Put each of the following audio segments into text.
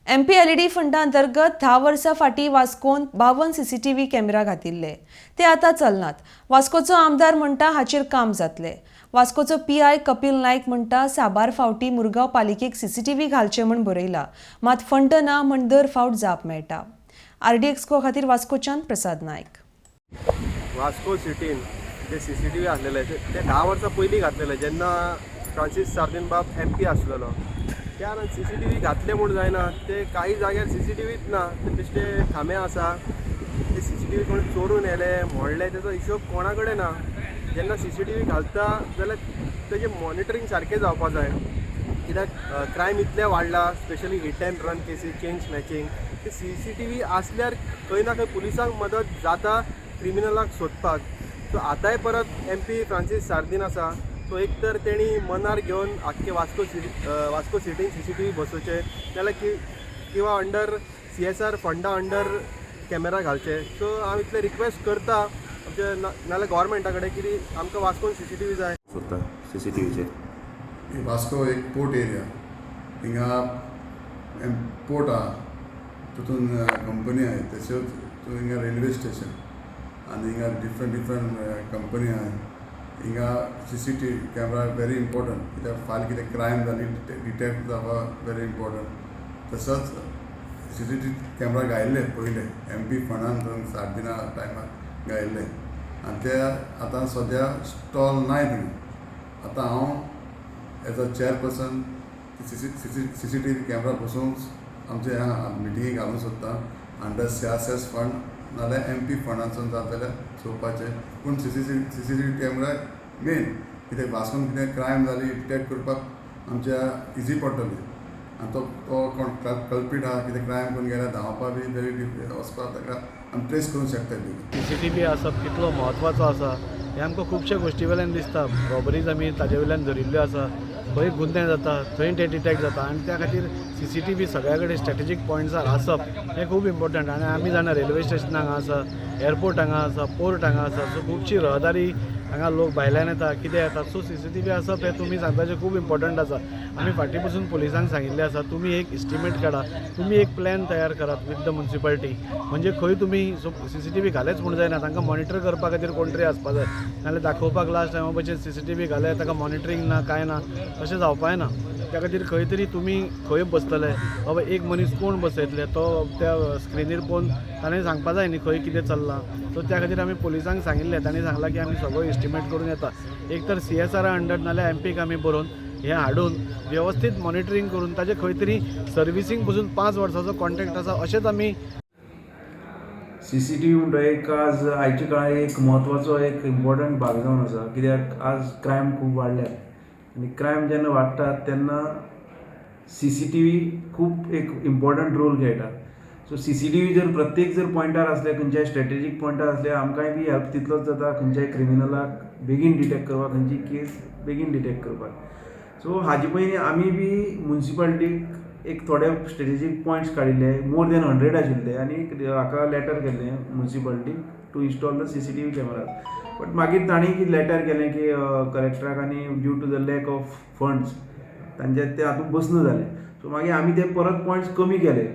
एमपीएलईडी फंडा अंतर्गत 10 वर्सां फाटीं वास्कोन 52 सीसीटीव्ही कॅमेरा घातिल्ले. ते आतां चलनात. वास्कोचो आमदार म्हणटा, हाचेर काम जातलें. वास्कोचो पीआय कपील नायक म्हणटा, साबार फावटी मुरगांव पालिकेक सीसीटीव्ही घालचे म्हूण बरयला, मात फंड ना म्हूण दर फावट जाप मेळटा. आरडीएक्स गोवा खातीर वास्कोच्यान प्रसाद नायक. वास्को सिटीन जे सीसीटीव्ही आसलेले ते ते 10 वर्सां पयलीं घातलेले, जेन्ना फ्रांसीस सार्दीन बाब एमपी आसलेलो. त्या सीसीटीव्ही घातले म्हूण जायना. ते काही जाग्यार सीसीटीव्हीच ना. ते बेश्टे खांबे आसा. ते सीसीटीव्ही कोण चोरून व्हेले, मोडले, तेजो हिशोब कोणा कडेन ना. जेन्ना सीसीटीव्ही घालता जाल्यार तेजें मॉनिटरींग सारकें जावपा जाय, कित्याक क्रायम इतले वाडला, specially hit and run cases, chain snatching. ते सीसीटीव्ही आसल्यार खंय ना खंय पुलिसांक मदत जाता क्रिमिनलाक सोदपाक. सो आतांय परत एमपी फ्रांसीस सार्दीन आसा, सो एक तर तेणी मनार घेवन आख्खे वास्को सिटी वास्को सिटीन सीसीटीव्ही बसोवचे, नाल्यार किंवा अंडर सीएसआर फंडा अंडर कॅमेरा घालचे. सो हांव इतलें रिक्वेस्ट करता आमच्या नाल्यार गोवोरमेंटा कडेन की आमकां वास्कोन सीसीटीव्ही जाय. सोदता सीसीटीव्हीचेर. वास्को एक पोर्ट एरिया. हिंगा पोर्ट आहा, तितून कंपनी आहाय, तश्योच हिंगा रेल्वे स्टेशन आनी हिंगा डिफरंट डिफरंट कंपनी आहाय. हिंगा CCTV camera very important, कित्याक फाल्यां कितें क्रायम जाली, डिटेक्ट जावपाक वेरी इम्पोर्टंट. तसोच सीसीटीव्ही कॅमेरा घायल्ले पयले एमपी फंडान सार्दिना टायमार घायल्ले आनी ते आतां सद्या स्टॉल नाय थिंगा. आतां हांव as a chairperson CCTV camera बसोवंक आमचे ह्या मिटिंगे घालूंक सोदता, अंडर सीएसआर फंड नाल्यार एमपी फंडांसून जाता जाल्यार चोवपाचें. पूण सीसीटीव्ही कॅमेरा मेन, कित्याक वास्कोन कितें क्रायम जाली, डिटेक्ट करपाक आमच्या इजी पडटलें आनी तो तो कोण कल्पीट आहा, कितें क्रायम करून गेल्यार धांवपा बी वेरी वचपाक ताका आमी ट्रेस करूंक शकता. सीसीटीव्ही आसप कितलो म्हत्वाचो आसा हें आमकां खुबश्या गोश्टी वयल्यान दिसता. रॉबरीज आमी ताजे वयल्यान धरिल्ल्यो आसा. खंय गुन्यांव जाता थंय ते डिटेक्ट जाता आनी त्या खातीर सीसीटीव्ही सगळ्या कडेन स्ट्रेटेजीक पॉयंट्सार आसप हें खूब इम्पोर्टंट. आनी आमी जाणा, रेल्वे स्टेशन हांगा आसा, एअरपोर्ट हांगा आसा, पोर्ट हांगा आसा, सो खुबशी रहदारी हांगा, लोक भायल्यान येता, कितें येता. सो सीसीटीव्ही आसप हें तुमी सांगता जें खूब इम्पोर्टंट आसा. आमी फाटीं पसून पुलिसांक सांगिल्लें आसा, तुमी एक इस्टिमेट काडा, तुमी एक प्लॅन तयार करात विथ the municipality. म्हणजे खंय तुमी सीसीटीव्ही घालेच म्हूण जायना, तांकां मॉनिटर करपा खातीर कोण तरी आसपा जाय. नाल्यार दाखोवपाक लास्ट टायमा भशेन सीसीटीव्ही घाले, ताका मॉनिटरींग ना, कांय ना, तशें जावपा ना. त्या खातीर खंय तरी तुमी खंय बसतले बाबा, एक मनीस कोण बसयतले, तो त्या स्क्रिनीर पळोवन ताणें सांगपा जाय न्ही खंय कितें चल्लां. सो त्या खातीर आमी पुलिसांक सांगिल्लें. तांणी सांगलां की आमी सगळो एस्टिमेट करून येता. एक तर सीएसआरा अंडर नाल्यार एमपीक आमी बरोवन हें हाडून वेवस्थीत मॉनिटरींग करून ताजें खंय तरी सर्विसींग पसून 5 वर्साचो कॉन्ट्रॅक्ट आसा, अशेंच आमी सीसीटीव्ही म्हणटा एक आज आयच्या काळार एक म्हत्वाचो, एक इम्पॉर्टंट भाग जावन आसा, कित्याक आज क्रायम खूब वाडल्यात आनी क्रायम जेन्ना वाडटात तेन्ना सीसीटीव्ही खूब एक इम्पॉर्टंट रोल खेळटा. सो सीसीटीव्ही जर प्रत्येक जर पॉयंटार आसले, खंयच्याय स्ट्रेटेजीक पॉयंटार आसले, आमकांय बी हेल्प तितलोच जाता खंयच्याय क्रिमिनलाक बेगीन डिटेक्ट करपाक, खंयची केस बेगीन डिटेक्ट करपाक. सो हाजे पयलीं आमी बी मुन्सिपालिटीक एक थोडे स्ट्रेटेजीक पॉयंट्स काडिल्ले, मोर देन 100 आशिल्ले आनी हाका लेटर केल्लें मुन्सिपालिटीक to install the CCTV camera. But मागीर तांणी कितें लेटर केलें की कलेक्टराक आनी due to the lack of funds तांचे ते हातूंत बसना जालें. सो मागीर आमी ते परत पॉयंट्स कमी केले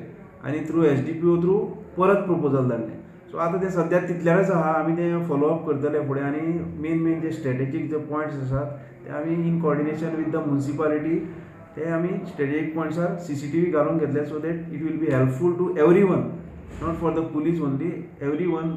आनी थ्रू एसडीपीओ थ्रू परत प्रपोजल धाडलें. सो आतां तें सद्या तितल्यारच आहा. आमी तें फॉलो अप करतले फुडें आनी मेन मेन जे स्ट्रेटेजीक जे पॉयंट्स आसात ते आमी in coordination with the municipality ते आमी स्ट्रेटेजीक पॉयंट्सार सीसीटीव्ही घालून घेतले, so that it will be helpful to everyone, not for the police only, everyone.